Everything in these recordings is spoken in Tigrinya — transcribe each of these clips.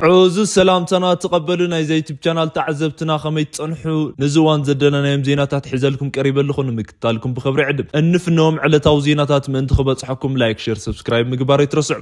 ዕዙዝ ሰላምታና ተቐበሉ ናይዚ ዩቱብ ቻናል ተዓዘብትና፣ ከመይ ትጸንሑ? ነዚ እዋን ዘደለናዮም ዜናታት ሒዘልኩም ቀሪበ ኣለኹ፣ ንምክትታልኩም ብኽብሪ ዕድም። እንፍነዎም ዕለታዊ ዜናታት ምእንቲ ክበጽሐኩም ላይክ፣ ሼር፣ ሰብስክራይብ ምግባር ኣይትረስዑ።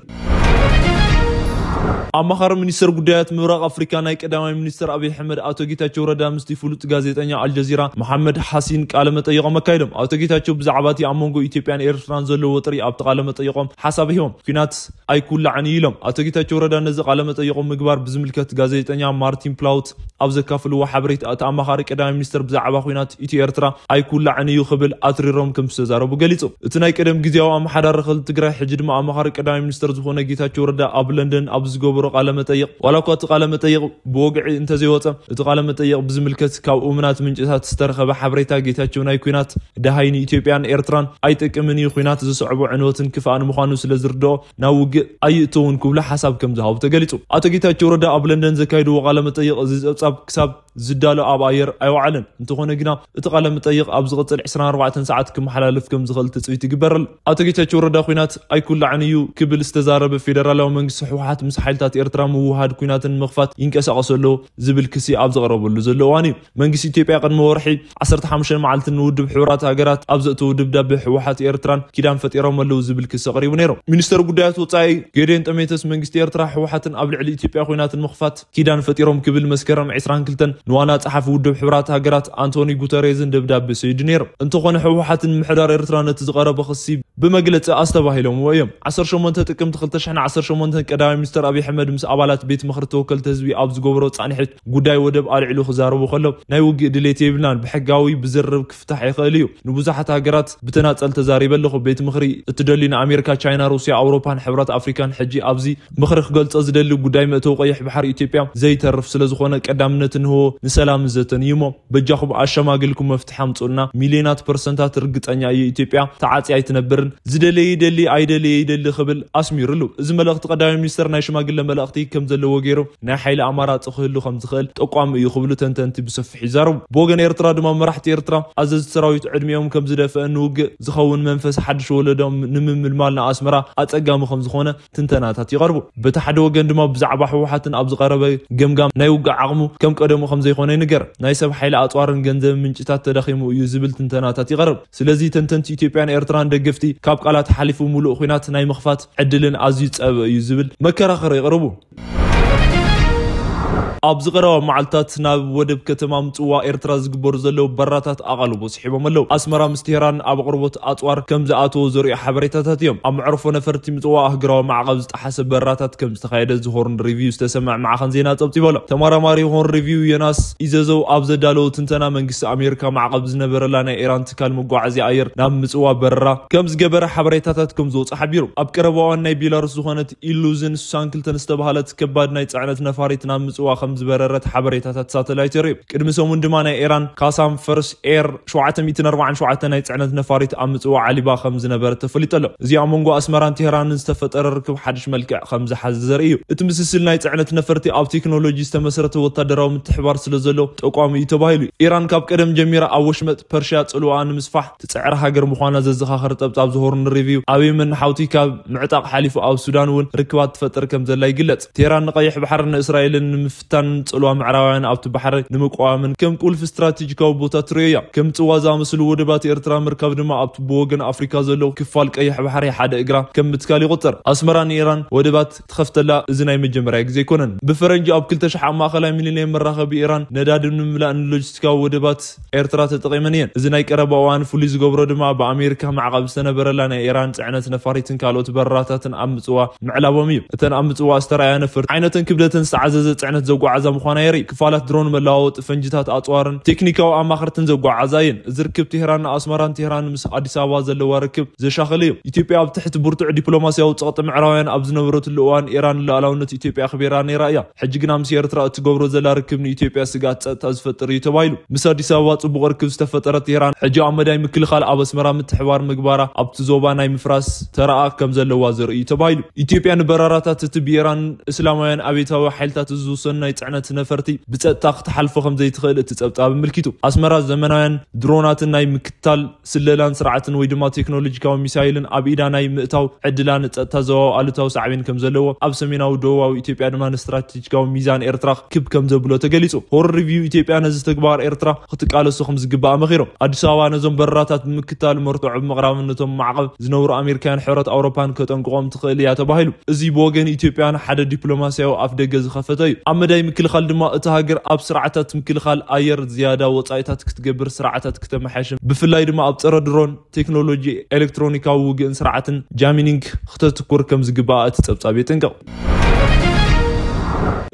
ኣማኻሪ ሚኒስተር ጉዳያት ምብራቕ ኣፍሪካ ናይ ቀዳማይ ሚኒስተር ኣብይ ኣሕመድ ኣቶ ጌታቸው ረዳ ምስቲ ፍሉጥ ጋዜጠኛ ኣልጀዚራ መሓመድ ሓሲን ቃለ መጠይቖም ኣካይዶም። ኣቶ ጌታቸው ብዛዕባ እቲ ኣብ መንጎ ኢትዮጵያን ኤርትራን ዘሎ ወጥሪ ኣብቲ ቃለ መጠይቖም ሓሳብ ሂቦም። ኲናት ኣይኩላዕን እዩ ኢሎም። ኣቶ ጌታቸው ረዳ ነዚ ቃለ መጠይቖም ምግባር ብዝምልከት ጋዜጠኛ ማርቲን ፕላውት ኣብ ዘካፍልዎ ሓበሬታ፣ እቲ ኣማኻሪ ቀዳማይ ሚኒስተር ብዛዕባ ኲናት ኢትዮ ኤርትራ ኣይኩላዕን እዩ ክብል ኣትሪሮም ከም ዝተዛረቡ ገሊጹ። እቲ ናይ ቀደም ግዜያዊ ኣመሓዳሪ ክልል ትግራይ፣ ሕጂ ድማ ኣማኻሪ ቀዳማይ ሚኒስተር ዝኾነ ጌታቸው ረዳ ኣብ ለንደን ኣብ ዝገበሮ ቃለ መጠይቕ፣ ዋላ እኳ እቲ ቃለ መጠይቕ ብወግዒ እንተዘይወጸ፣ እቲ ቃለ መጠይቕ ብዝምልከት ካብ እሙናት ምንጭታት ዝተረኸበ ሓበሬታ፣ ጌታቸው ናይ ኲናት ደሃይ ንኢትዮጵያን ኤርትራን ኣይጠቅምን እዩ፣ ኲናት ዝስዕቦ ዕንወትን ክፍኣን ምዃኑ ስለ ዝርድኦ ናብ ውግእ ኣይእተውን ክብሉ ሓሳብ ከም ዝሃቡ ተገሊጹ። ኣቶ ጌታቸው ረዳ ኣብ ለንደን ዘካየድዎ ቃለ መጠይቕ፣ እዚ ጸብጻብ ክሳብ ዝዳሎ ኣብ ኣየር ኣይወዓለን። እንተኾነ ግና እቲ ቃለ መጠይቕ ኣብ ዝቕጽል ዕስራን ኣርባዕተን ሰዓት ክመሓላለፍ ከም ዝኽእል ትጽቢት ይግበረሉ። ኣቶ ጌታቸው ረዳ ኲናት ኣይኩላዕን እዩ ክብል ዝተዛረበ፣ ፌደራላዊ መንግስቲ ህወሓት ምስ ሓይልታት ኤርትራ ምውሃድ ኲናትን ምኽፋት ይንቀሳቐሱ ኣለዉ ዝብል ክሲ ኣብ ዘቕረበሉ ዘሎ እዋን እዩ። መንግስቲ ኢትዮጵያ ቅድሚ ወርሒ ዓሰርተ ሓሙሽተ መዓልቲ ንውድብ ሕቡራት ሃገራት ኣብ ዘእተዉ ደብዳቤ ህወሓት ኤርትራን ኪዳን ፈጢሮም ኣለዉ ዝብል ክሲ ኣቕሪቡ ነይሩ። ሚኒስተር ጉዳያት ወጻኢ ጌዴን ጠሜተስ መንግስቲ ኤርትራ ህወሓትን ኣብ ልዕሊ ኢትዮጵያ ኲናትን ምኽፋት ኪዳን ፈጢሮም ክብል መስከረም ዕስራን ክልተን ንዋና ጸሓፊ ውድብ ሕቡራት ሃገራት ኣንቶኒ ጉተሬዝን ደብዳቤ ሰይዱ ነይሩ። እንተኾነ ህወሓትን ምሕዳር ኤርትራ ነቲ ዝቐረበ ክሲ ብመግለጺ ኣስተባሂሎምዎ እዮም። ዓሰርተ ሸሞንተ ጥቅምቲ ክልተ ሽሕን ዓሰርተ ሸሞንተን ቀዳማይ ሚኒስተር ኣብይ ኣሕመድ ምስ ኣባላት ቤት ምኽሪ ተወከልቲ ህዝቢ ኣብ ዝገበሮ ጻንሒት ጉዳይ ወደብ ኣልዒሉ ክዛረቡ ከሎ፣ ናይ ውግእ ድሌት የብልናን፣ ብሕጋዊ ብዝርርብ ክፍታሕ ይኽእል እዩ። ንብዙሓት ሃገራት ብተናጸል ተዛሪበ ኣለኹ። ቤት ምኽሪ እትደልዩ ንኣሜሪካ፣ ቻይና፣ ሩስያ፣ ኣውሮፓን ሕብረት ኣፍሪካን። ሕጂ ኣብዚ ምኽሪ ክገልጾ ዝደሊ ጉዳይ መእተዊ ቀይሕ ባሕሪ ኢትዮጵያ ዘይተርፍ ስለ ዝኾነ ቀዳምነት እንህቦ ንሰላምን ዘተን እዩ እሞ በጃኹም ኣሸማግልኩም መፍትሒ ኣምጽኡልና። ሚልዮናት ፐርሰንታት ርግጸኛ እዩ ኢትዮጵያ ተዓጽያ ኣይትነብርን። ዝደለየ ይደሊ፣ ኣይደለየ ይደሊ ክብል ኣስሚሩሉ። እዚ መልእኽቲ ቀዳማይ ሚኒስተር ናይ ሽማግለ መልእኽቲ ከም ዘለዎ ገይሩ ናይ ሓይሊ ኣማራጺ ክህሉ ከም ዝኽእል ጠቋሚ እዩ ክብሉ ተንተንቲ ብሰፊሕ ይዛረቡ። ብወገን ኤርትራ ድማ መራሕቲ ኤርትራ ኣዘዝቲ ሰራዊት ዕድሚኦም ከም ዝደፍአ ንውግእ ዝኸውን መንፈስ ሓድሽ ወለዶ ንምምልማል ንኣስመራ ኣጸጋሚ ከም ዝኾነ ትንተናታት ይቐርቡ። በቲ ሓደ ወገን ድማ ብዛዕባ ህወሓትን ኣብ ዝቐረበ ገምጋም ናይ ውግእ ዓቕሙ ከም ቀደሙ ከም ዘይኮነ ይንገር። ናይ ሰብ ሓይሊ ኣጽዋርን ገንዘብ ምንጭታት ተዳኺሙ እዩ ዝብል ትንተናታት ይቐርብ። ስለዚ ተንተንቲ ኢትዮጵያን ኤርትራን ደገፍቲ ካብ ቃላት ሓሊፉ ሙሉእ ኲናት ናይ ምኽፋት ዕድልን ኣዝዩ ጸበ እዩ ዝብል መከራኸሪ የቕርቡ። ኣብዚ ቀረባ መዓልታት ናብ ወደብ ከተማ ምጽዋ ኤርትራ ዝግበሩ ዘለዉ በራታት ኣቓልቦ ስሒቦም ኣለዉ። ኣስመራ ምስ ቴህራን ኣብ ኣቕርቦት ኣጽዋር ከም ዝኣተዎ ዘርእዩ ሓበሬታታት እዮም። ኣብ መዕርፎ ነፈርቲ ምጽዋ ኣህግራዊ ማዕቐብ ዝጠሓሰ በራታት ከም ዝተኻየደ እዚ ሆርን ሪቪው ዝተሰምዐ ማዕኸን ዜና ጸብጺቡ ኣሎ። ተመራማሪ ሆርን ሪቪው ዮናስ ኢዘዘው ኣብ ዘዳለዎ ትንተና፣ መንግስቲ ኣሜሪካ ማዕቐብ ዝነበረላ ናይ ኢራን ትካል መጓዓዝያ ኣየር ናብ ምጽዋ በረራ ከም ዝገበረ ሓበሬታታት ከም ዝወጽእ ሓቢሩ። ኣብ ቀረባ እዋን ናይ ቤላሩስ ዝኾነት ኢሉዝን ስሳን ክልተን ዝተባህለት ከባድ ናይ ጽዕነት ነፋሪት ናብ ምጽዋ ከም ዝበረረት ሓበሬታታት ሳተላይት የርእዩ። ቅድሚ ሰሙን ድማ ናይ ኢራን ካሳም ፈርስ ኤር ሸውዓተ ሚእትን ኣርባዓን ሸውዓተን ናይ ጽዕነት ነፋሪት ኣብ ምጽዋ ዓሊባ ከም ዝነበረት ተፈሊጡ ኣሎ። እዚ ኣብ መንጎ ኣስመራን ቴህራንን ዝተፈጠረ ርክብ ሓድሽ መልክዕ ከም ዝሓዘ ዘርኢ እዩ። እቲ ምስስል ናይ ጽዕነት ነፈርቲ ኣብ ቴክኖሎጂ ዝተመሰረተ ወታደራዊ ምትሕባር ስለ ዘሎ ጠቋሚ እዩ ተባሂሉ። ኢራን ካብ ቀደም ጀሚራ ኣብ ወሽመጥ ፐርሽያ ጽልዋኣ ንምስፋሕ ትጽዕር ሃገር ምዃና ዘዘኻኸረ ጸብጻብ ዞሆርን ሪቪው፣ ኣብ የመን ሓውቲ ካብ ምዕጣቕ ሓሊፉ ኣብ ሱዳን እውን ርክባት ትፈጥር ከም ዘላ ይግለጽ። ቴህራን ንቐይሕ ባሕሪ ንእስራኤልን ንምፍታን ጽልዋ ምዕራባውያን ኣብቲ ባሕሪ ንምቅዋምን ከም ቁልፊ ስትራቴጂካዊ ቦታ ትርእዮ እያ። ከም ምጽዋ ዝኣመሰሉ ወደባት ኤርትራ ምርካብ ድማ ኣብቲ ብወገን ኣፍሪካ ዘሎ ክፋል ቀይሕ ባሕሪ ሓደ እግራ ከም ምትካል ይቑጸር። ኣስመራ ንኢራን ወደባት ትኸፍተላ እዚ ናይ መጀመርያ ግዜ ኣይኮነን። ብፈረንጂ ኣብ ክልተ ሽሕ ኣብ ማእኸላይ ሚሊንየም መራኸቢ ኢራን ነዳዲ ንምምላእ ንሎጂስቲካዊ ወደባት ኤርትራ ተጠቒመን እየን። እዚ ናይ ቀረባ እዋን ፍሉይ ዝገብሮ ድማ ብኣሜሪካ ማዕቐብ ዝተነበረላ ናይ ኢራን ጽዕነት ነፋሪትን ካልኦት በረራታትን ኣብ ምጽዋ ምዕላቦም እዩ። እተን ኣብ ምጽዋ ዝተረኣያ ነፈርቲ ዓይነተን ክብደተን ዝተዓዘዘ ጽዕነት ዘጓዓዛ ምዃና የርኢ። ክፋላት ድሮን፣ መለዋወጢ ፈንጅታት፣ ኣጽዋርን ቴክኒካዊ ኣማኽርትን ዘጓዓዛ እየን። እዚ ርክብ ቴህራን ንኣስመራን ቴህራን ምስ ኣዲስ ኣበባ ዘለዋ ርክብ ዘሻኽል እዩ። ኢትዮጵያ ኣብ ትሕቲ ብርቱዕ ዲፕሎማስያዊ ጸቕጢ ምዕራባውያን ኣብ ዝነበረትሉ እዋን ኢራን ንሉዓላውነት ኢትዮጵያ ኣኽቢራ ነይራ እያ። ሕጂ ግና ምስ ኤርትራ እትገብሮ ዘላ ርክብ ንኢትዮጵያ ስግኣት ጸጥታ ዝፈጥር እዩ ተባሂሉ። ምስ ኣዲስ ኣበባ ጽቡቕ ርክብ ዝተፈጠረት ኢራን፣ ሕጂ ኣብ መዳይ ምክልኻል ኣብ ኣስመራ ምትሕባር ምግባራ ኣብቲ ዞባ ናይ ምፍራስ ተራኣ ከም ዘለዋ ዘርኢ እዩ ተባሂሉ። ኢትዮጵያ ንበረራታት እቲ ብኢራን እስላማውያን ኣብዮታዊ ሓይልታት ዝውሰ እተን ናይ ጽዕነት ነፈርቲ ብጸጥታ ክትሓልፎ ከም ዘይትኽእል እቲ ጸብጻብ ኣመልኪቱ። ኣስመራ ዘመናውያን ድሮናትን ናይ ምክትታል ስለላን ስርዓትን ወይ ድማ ቴክኖሎጂካዊ ሚሳይልን ኣብ ኢዳ ናይ ምእታው ዕድላ ንጸጥታ ዞባዊ ኣሉታዊ ሳዕቤን ከም ዘለዎ፣ ኣብ ሰሜናዊ ደቡባዊ ኢትዮጵያ ድማ ንስትራቴጂካዊ ሚዛን ኤርትራ ክብ ከም ዘብሎ ተገሊጹ። ሆርን ሪቪው ኢትዮጵያ ነዚ ተግባር ኤርትራ ክትቃለሶ ከም ዝግባእ መኺሮም። ኣዲስ ኣበባ ነዞም በረራታት ብምክትታል መርትዖ ብምቕራብን ነቶም ማዕቐብ ዝነብሩ ኣሜሪካውያን ሕብረት ኣውሮፓን ከጠንቅቖም ትኽእል እያ ተባሂሉ። እዚ ብወገን ኢትዮጵያ ንሓደ ዲፕሎማሲያዊ ኣፍ ደገ ዝኸፈተ እዩ። ኣብ መዳይ ምክልኻል ድማ እታ ሃገር ኣብ ስርዓታት ምክልኻል ኣየር ዝያዳ ወጻኢታት ክትገብር፣ ስርዓታት ክተመሓየሽን ብፍላይ ድማ ኣብ ጸረ ድሮን ቴክኖሎጂ፣ ኤሌክትሮኒካዊ ውግእን ስርዓትን ጃሚኒንግ ክተትኩር ከም ዝግባእ እቲ ጸብጻብ የጠንቅቕ።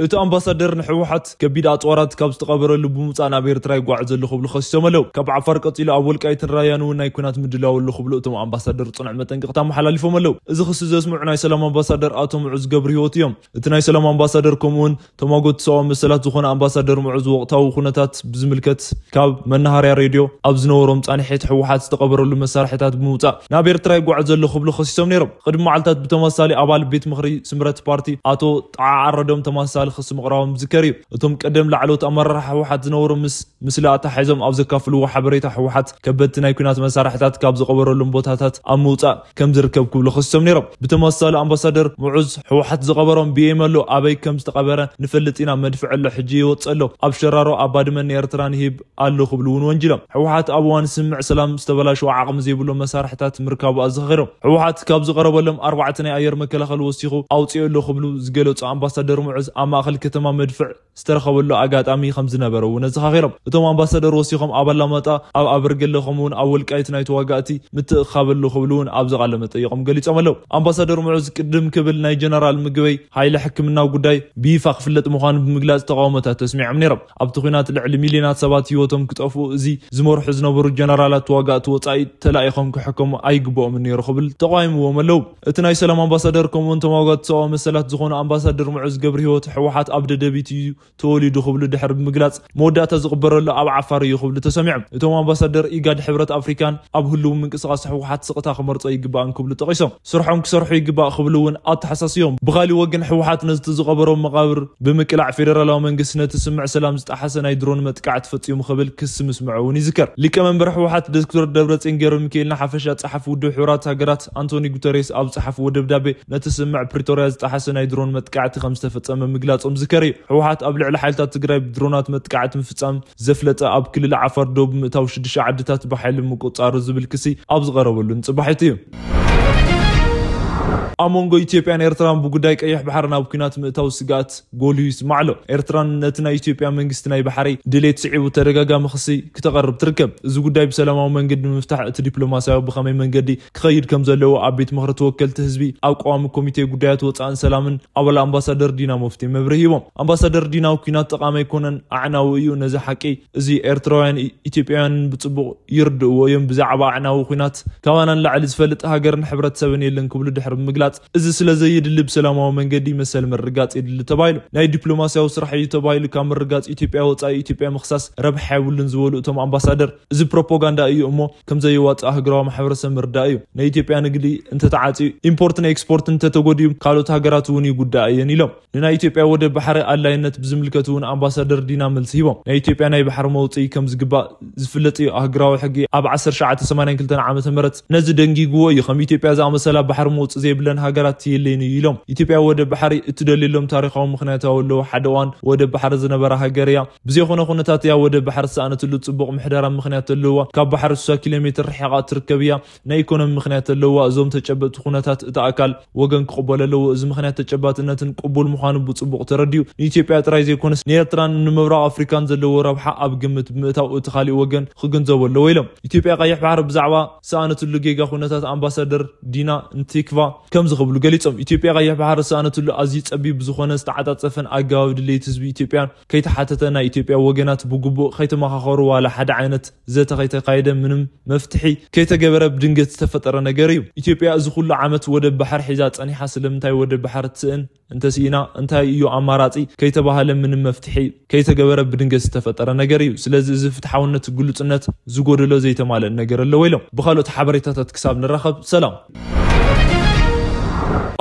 እቲ ኣምባሳደር ንሕወሓት ከቢድ ኣጽዋራት ካብ ዝተቐበረሉ ብምውጻእ ናብ ኤርትራ ይጓዓዝ ዘሎ ክብሉ ከሲሶም ኣለዉ። ካብ ዓፋር ቀጺሉ ኣብ ወልቃይትን ራያን እውን ናይ ኲናት ምድላው ኣሎ ክብሉ እቶም ኣምባሳደር ጽኑዕ መጠንቀቕታ ኣመሓላሊፎም ኣለዉ። እዚ ክሲ ዘስምዑ ናይ ሰላም ኣምባሳደር ኣቶ ምዑዝ ገብረ ህይወት እዮም። እቲ ናይ ሰላም ኣምባሳደር ከምኡ እውን ተማጎቲ ሰብኣዊ መሰላት ዝኾነ ኣምባሳደር ምዑዝ ወቕታዊ ኩነታት ብዝምልከት ካብ መናሃርያ ሬድዮ ኣብ ዝነበሮም ጻንሒት ሕወሓት ዝተቐበረሉ መሳርሕታት ብምውጻእ ናብ ኤርትራ ይጓዓዝ ዘሎ ክብሉ ከሲሶም ነይሮም። ቅድሚ መዓልታት ብተመሳሳሊ ኣባል ቤት ምኽሪ ስምረት ፓርቲ ኣቶ ጣዓ ኣረዶም ተመሳሳሊ ክሲ ምቕራቦም ዝዝከር እዩ። እቶም ቀደም ላዕለዎት ኣመራርሓ ህወሓት ዝነበሩ ምስ ምስላ ኣተሓሒዞም ኣብ ዘካፍልዎ ሓበሬታ ህወሓት ከበድቲ ናይ ኲናት መሳርሕታት ካብ ዝቐበረሎም ቦታታት ኣብ ምውጻእ ከም ዝርከብ ክብሉ ከሲሶም ነይሮም። ብተመሳሳሊ ኣምባሳደር ምዑዝ ህወሓት ዝቐበሮም ብኤም ኣሎ ኣበይ ከም ዝተቐበረ ንፈልጥ ኢና፣ መድፍዕ ኣሎ ሕጂ ይወጽእ ኣሎ፣ ኣብ ሸራሮ ኣብ ባድመ ንኤርትራ ንሂብ ኣሎ ክብሉ እውን ወንጅሎም። ህወሓት ኣብ እዋን ስምምዕ ሰላም ዝተበላሸወ ዓቕሚ ዘይብሎም መሳርሕታት ምርካቡ ኣዘኻኺሮም። ህወሓት ካብ ዝቐረበሎም ኣርባዕተ ናይ ኣየር መከላኸሊ ወሲኹ ኣውጺኡ ኣሎ ክብሉ ዝገለጹ ኣምባሳደር ምዑዝ ኣብ ማእኸል ከተማ መድፍዕ ዝተረኸበሉ ኣጋጣሚ ከም ዝነበረ እውን ኣዘኻኺሮም። እቶም ኣምባሳደር ወሲኾም ኣብ ኣላማጣ፣ ኣብ ኣበርገለ ከምኡ እውን ኣብ ወልቃይት ናይ ተዋጋእቲ ምትእኽኻብ ኣሎ ክብሉ እውን ኣብዚ ቃለ መጠይቖም ገሊጾም ኣለዉ። ኣምባሳደር ምዑዝ ቅድም ክብል ናይ ጀነራል ምግበይ ሃይለ ሕክምናዊ ጉዳይ ብይፋ ክፍለጥ ምዃኑ ብምግላጽ ተቃውሞታት ተስሚዖም ነይሮም። ኣብቲ ኲናት ልዕሊ ሚልዮናት ሰባት ህይወቶም ክጠፍኡ እዚ ዝመርሑ ዝነበሩ ጀነራላት ተዋጋእቲ ወጻኢ ተላኢኾም ክሕከሙ ኣይግብኦምን ነይሩ ክብል ተቃዊምዎም ኣለዉ። እቲ ናይ ሰላም ኣምባሳደር ከምኡውን ተማጓቲ ሰብኣዊ መሰላት ዝኾነ ኣምባሳደር ምዑዝ ገብረ ህይወት ህወሓት ኣብ ደደቢት እዩ ተወሊዱ ክብሉ ድሕሪ ብምግላጽ መወዳእታ ዝቕበረሉ ኣብ ዓፋር እዩ ክብሉ ተሰሚዖም። እቶም ኣምባሳደር ኢጋድ ሕብረት ኣፍሪካን ኣብ ህልው ምንቅስቃስ ህወሓት ስቕታ ክመርጾ ይግባእን ክብሉ ጠቒሶም። ስርሖም ክሰርሑ ይግባእ ክብሉ እውን ኣተሓሳስዮም። ብኻሊእ ወገን ህወሓት ነቲ ዝቐበሮ መቓብር ብምቅላዕ ፌደራላዊ መንግስቲ ነቲ ስምምዕ ሰላም ዝጠሓሰ ናይ ድሮን መጥቃዕቲ ፈጺሙ ክብል ክሲ ምስምዑ እውን ይዝከር። ሊቀመንበር ህወሓት ዶክተር ደብረጽዮን ገብረ ሚካኤል ንሓፈሻ ጸሓፊ ውድብ ሕቡራት ሃገራት ኣንቶኒ ጉተሬስ ኣብ ዝጸሓፍዎ ደብዳቤ ነቲ ስምምዕ ፕሪቶርያ ዝጠሓሰ ናይ ድሮን መጥቃዕቲ ከም ዝተፈጸመ ምግላጾም ዝዝከር እዩ። ህወሓት ኣብ ልዕሊ ሓይልታት ትግራይ ብድሮናት መጥቃዕቲ ምፍጻም ዘፍለጠ ኣብ ክልል ዓፋር ዶብ ምእታው ሽዱሽተ ዓድታት ብሓይሊ ምቁጽጻሩ ዝብል ክሲ ኣብ ዝቐረበሉ ንጽባሒቱ እዩ። ኣብ መንጎ ኢትዮጵያን ኤርትራን ብጉዳይ ቀይሕ ባሕሪ ናብ ኲናት ምእታው ስግኣት ጎልዩ ይስማዕ ኣሎ። ኤርትራን ነቲ ናይ ኢትዮጵያ መንግስቲ ናይ ባሕሪ ድሌት ስዒቡ ተደጋጋሚ ክሲ ክተቐርብ ትርከብ። እዚ ጉዳይ ብሰላማዊ መንገዲ ንምፍታሕ እቲ ዲፕሎማሲያዊ ብኸመይ መንገዲ ክኸይድ ከም ዘለዎ ኣብ ቤት ምኽሪ ተወከልቲ ህዝቢ ኣብ ቀዋሚ ኮሚቴ ጉዳያት ወጻእን ሰላምን ኣባል ኣምባሳደር ዲና ሙፍቲ መብርሂ ሂቦም። ኣምባሳደር ዲና ኲናት ጠቓሚ ኣይኮነን፣ ኣዕናዊ እዩ። ነዚ ሓቂ እዚ ኤርትራውያን ኢ-፣ ኢትዮጵያውያንን ብጽቡቕ ይርድእዎ እዮም። ብዛዕባ ኣዕናዊ ኲናት ካባና ንላዕሊ ዝፈልጥ ሃገርን ሕብረተሰብን የለን ክብሉ ድሕሪ ብምግላጽ፣ እዚ ስለ ዘየድሊ ብሰላማዊ መንገዲ መሰል ምርግጋጽ የድሊ ተባሂሉ። ናይ ዲፕሎማሲያዊ ስራሕ እዩ ተባሂሉ ካብ ምርግጋጽ ኢትዮጵያ ወጻኢ ኢትዮጵያ ምኽሳስ ረብሓ የብሉን ዝበሉ እቶም ኣምባሳደር፣ እዚ ፕሮፓጋንዳ እዩ እሞ ከም ዘየዋጽእ ኣህጉራዊ ማሕበረሰብ ምርዳእ እዩ። ናይ ኢትዮጵያ ንግዲ እንተተዓጽዩ፣ ኢምፖርትን ኤክስፖርትን እንተተጎድዩ፣ ካልኦት ሃገራት እውን ይጉዳእ እየን ኢሎም። ንናይ ኢትዮጵያ ወደብ ባሕሪ ኣድላይነት ብዝምልከት እውን ኣምባሳደር ዲና መልሲ ሂቦም። ናይ ኢትዮጵያ ናይ ባሕሪ መውጽኢ ከም ዝግባእ ዝፍለጥ እዩ። ኣህጉራዊ ሕጊ ኣብ ዓሰርተ ትሽዓተ ሰማንያን ክልተን ዓመተ ምህረት ነዚ ደንጊግዎ እዩ። ከም ኢትዮጵያ ዝኣመሰላ ባሕሪ መውጽኢ ዘይብለን ሃገራት የለይን እዩ ኢሎም። ኢትዮጵያ ወደብ ባሕሪ እትደልየሎም ታሪኻዊ ምኽንያታዊ ኣለዎ። ሓደ እዋን ወደብ ባሕሪ ዝነበራ ሃገር እያ። ብዘይኮነ ኩነታት እያ ወደብ ባሕሪ ዝሰኣነትሉ። ጽቡቕ ምሕደራ ምኽንያት ኣለዋ። ካብ ባሕሪ ስሳ ኪሎ ሜትር ርሒቓ ትርከብ እያ። ናይ ኢኮኖሚ ምኽንያት ኣለዋ። እዞም ተጨበጥቲ ኩነታት እቲ ኣካል ወገን ክቕበሎ ኣለዎ። እዚ ምኽንያት ተጨባጥነትን ቅቡል ምዃኑ ብጽቡቕ ተረዲኡ ንኢትዮጵያ ጥራይ ዘይኮነስ ንኤርትራን ንምብራቕ ኣፍሪካን ዘለዎ ረብሓ ኣብ ግምት ብምእታው እቲ ካሊእ ወገን ክግንዘቦ ኣለዎ ኢሎም። ኢትዮጵያ ቀይሕ ባሕሪ ብዛዕባ ዝሰኣነትሉ ጌጋ ኩነታት ኣምባሳደር ዲና ንቲክቫ ከምዚ ክብሉ ገሊጾም። ኢትዮጵያ ቀይሕ ባሕሪ ዝሰኣነትሉ ኣዝዩ ጸቢብ ብዝኾነ ዝተዓጻጸፈን ኣገባብ ድሌት ህዝቢ ኢትዮጵያን ከይተሓተተ ናይ ኢትዮጵያ ወገናት ብግቡእ ከይተመኻኸሩ ዋላ ሓደ ዓይነት ዘተ ከይተካየደ ምንም መፍትሒ ከይተገበረ ብድንገት ዝተፈጠረ ነገር እዩ። ኢትዮጵያ እዚ ኩሉ ዓመት ወደብ ባሕሪ ሒዛ ጸኒሓ ስለምንታይ ወደብ ባሕሪ ትስእን? እንተስኢና እንታይ እዩ ኣማራጺ ከይተባሃለ ምንም መፍትሒ ከይተገበረ ብድንገት ዝተፈጠረ ነገር እዩ። ስለዚ እዚ ፍትሓውነት፣ ግሉጽነት ዝጎደሎ ዘይተማልአ ነገር ኣለዎ ኢሎም። ብኻልኦት ሓበሬታታት ክሳብ ንራኸብ ሰላም።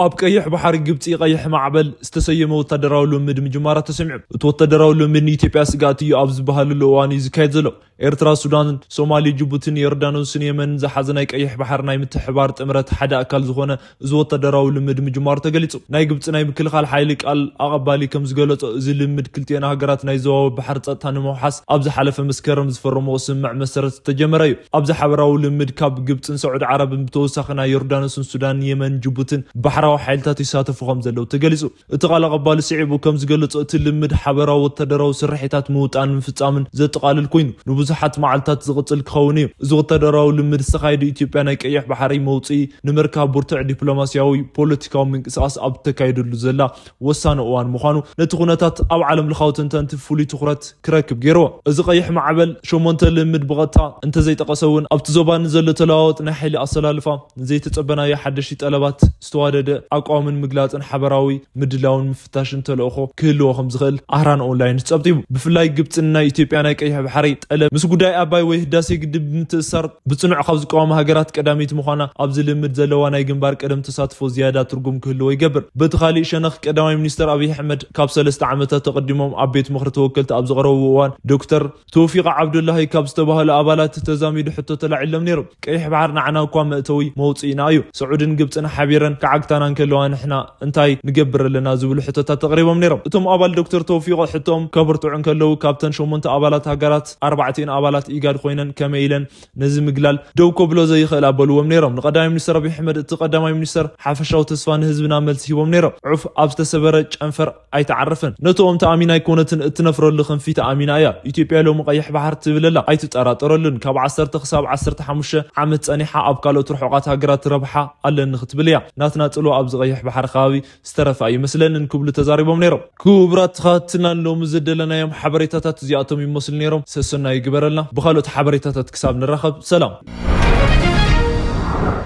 ኣብ ቀይሕ ባሕሪ ግብፂ ቀይሕ ማዕበል ዝተሰየመ ወታደራዊ ልምምድ ምጅማራ ተሰሚዑ። እቲ ወታደራዊ ልምምድ ንኢትዮጵያ ስጋት እዩ ኣብ ዝበሃለሉ እዋን እዩ ዝካየድ ዘሎ። ኤርትራ፣ ሱዳን፣ ሶማሊ፣ ጅቡቲን ዮርዳኖስን የመንን ዝሓዘ ናይ ቀይሕ ባሕሪ ናይ ምትሕባር ጥምረት ሓደ ኣካል ዝኾነ እዚ ወታደራዊ ልምምድ ምጅማሩ ተገሊጹ። ናይ ግብፂ ናይ ምክልኻል ሓይሊ ቃል ኣቐባሊ ከም ዝገለጾ፣ እዚ ልምምድ ክልቲኤን ሃገራት ናይ ዞባዊ ባሕሪ ጸጥታ ንምውሓስ ኣብ ዝሓለፈ መስከረም ዝፈረምዎ ስምምዕ መሰረት ዝተጀመረ እዩ። ኣብዚ ሓበራዊ ልምምድ ካብ ግብፅን ሳዑዲ ዓረብን ብተወሳኺ ናይ ዮርዳኖስን ሱዳን፣ የመን፣ ጅቡቲን ባሕራዊ ሓይልታት ይሳተፉ ከም ዘለዉ ተገሊጹ። እቲ ቃል ኣቐባሊ ስዒቡ ከም ዝገለጾ፣ እቲ ልምድ ሓበራዊ ወታደራዊ ስርሒታት ምውጣን ምፍጻምን ዘጠቓልል ኮይኑ፣ ንብዙሓት መዓልታት ዝቕጽል ክኸውን እዩ። እዚ ወታደራዊ ልምድ ዝተኻየደ ኢትዮጵያ ናይ ቀይሕ ባሕሪ መውጽኢ ንምርካብ ብርቱዕ ዲፕሎማስያዊ ፖለቲካዊ ምንቅስቓስ ኣብ ተካይደሉ ዘላ ወሳኒ እዋን ምዃኑ ነቲ ኩነታት ኣብ ዓለም ለኻዊ ተንተንቲ ፍሉይ ትኹረት ክረክብ ገይርዎ። እዚ ቀይሕ ማዕበል ሸሞንተ ልምድ ብቐጥታ እንተዘይጠቐሰ እውን፣ ኣብቲ ዞባ ንዘሎ ተለዋወጥ ናይ ሓይሊ ኣሰላልፋ፣ ንዘይተጸበናዮ ሓደሽቲ ጠለባት ዝተዋደደ ኣቋምን ምግላጽን ሓበራዊ ምድላውን ምፍታሽን ተልእኾ ክህልዎ ከም ዝኽእል ኣህራን ኦንላይን ጸብጢቡ። ብፍላይ ግብጽን ናይ ኢትዮጵያ ናይ ቀይሕ ባሕሪ ጠለብ ምስ ጉዳይ ኣባይ ወይ ህዳሴ ግድብ ምትእሳር ብጽኑዕ ካብ ዝቃወማ ሃገራት ቀዳመይቲ ምዃና፣ ኣብዚ ልምድ ዘለዋ ናይ ግንባር ቀደም ተሳትፎ ዝያዳ ትርጉም ክህልዎ ይገብር። በቲ ካሊእ ሸነኽ፣ ቀዳማይ ሚኒስተር ኣብይ ኣሕመድ ካብ ሰለስተ ዓመታት ተቐዲሞም ኣብ ቤት ምኽሪ ተወከልቲ ኣብ ዝቐረቡ እዋን፣ ዶክተር ተውፊቕ ዓብዱላሂ ካብ ዝተባህሉ ኣባላት ተዛሚዱ ሕቶ ተላዒሎም ነይሮም። ቀይሕ ባሕር ንዓና እኳ መእተዊ መውጽኢና እዩ። ስዑድን ግብጽን ሓቢረን ክዓግታና እንከለዋ ንሕና እንታይ ንገብር ኣለና ዝብሉ ሕቶታት ተቕሪቦም ነይሮም። እቶም ኣባል ዶክተር ተውፊቕ ሕቶኦም ከብርትዑ እንከለዉ፣ ካብተን ሸሞንተ ኣባላት ሃገራት ኣርባዕቲኤን ኣባላት ኢጋድ ኮይነን ከመይ ኢለን ነዚ ምግላል ደው ከብሎ ዘይኽእል ኣበልዎም ነይሮም። ንቀዳማይ ሚኒስተር ኣብይ ኣሕመድ እቲ ቀዳማይ ሚኒስተር ሓፈሻዊ ተስፋ ንህዝብና መልሲ ሂቦም ነይሮም። ዑፍ ኣብ ዝተሰበረ ጨንፈር ኣይተዓርፍን። ነቲ ኦም ተኣሚና ኣይኮነትን እትነፍረሉ ክንፊ ተኣሚና እያ። ኢትዮጵያ ሎሚ ቀይሕ ባሕር ትብል ኣላ። ኣይትጠራጠረሉን። ካብ ዓሰርተ ክሳብ ዓሰርተ ሓሙሽተ ዓመት ጸኒሓ ኣብ ካልኦት ርሑቓት ሃገራት ረብሓ ኣለኒ ክትብል እያ። ናትና ጽልዋ ኣብዚ ቀይሕ ባሕሪ ከባቢ ዝተረፈ ኣይመስለንን ክብሉ ተዛሪቦም ነይሮም። ክቡራት ተኸታተልትና፣ ሎሚ ዘደለናዮም ሓበሬታታት እዚኣቶም ይመስሉ ነይሮም። ሰሰና ይግበረልና። ብኻልኦት ሓበሬታታት ክሳብ ንራኸብ፣ ሰላም።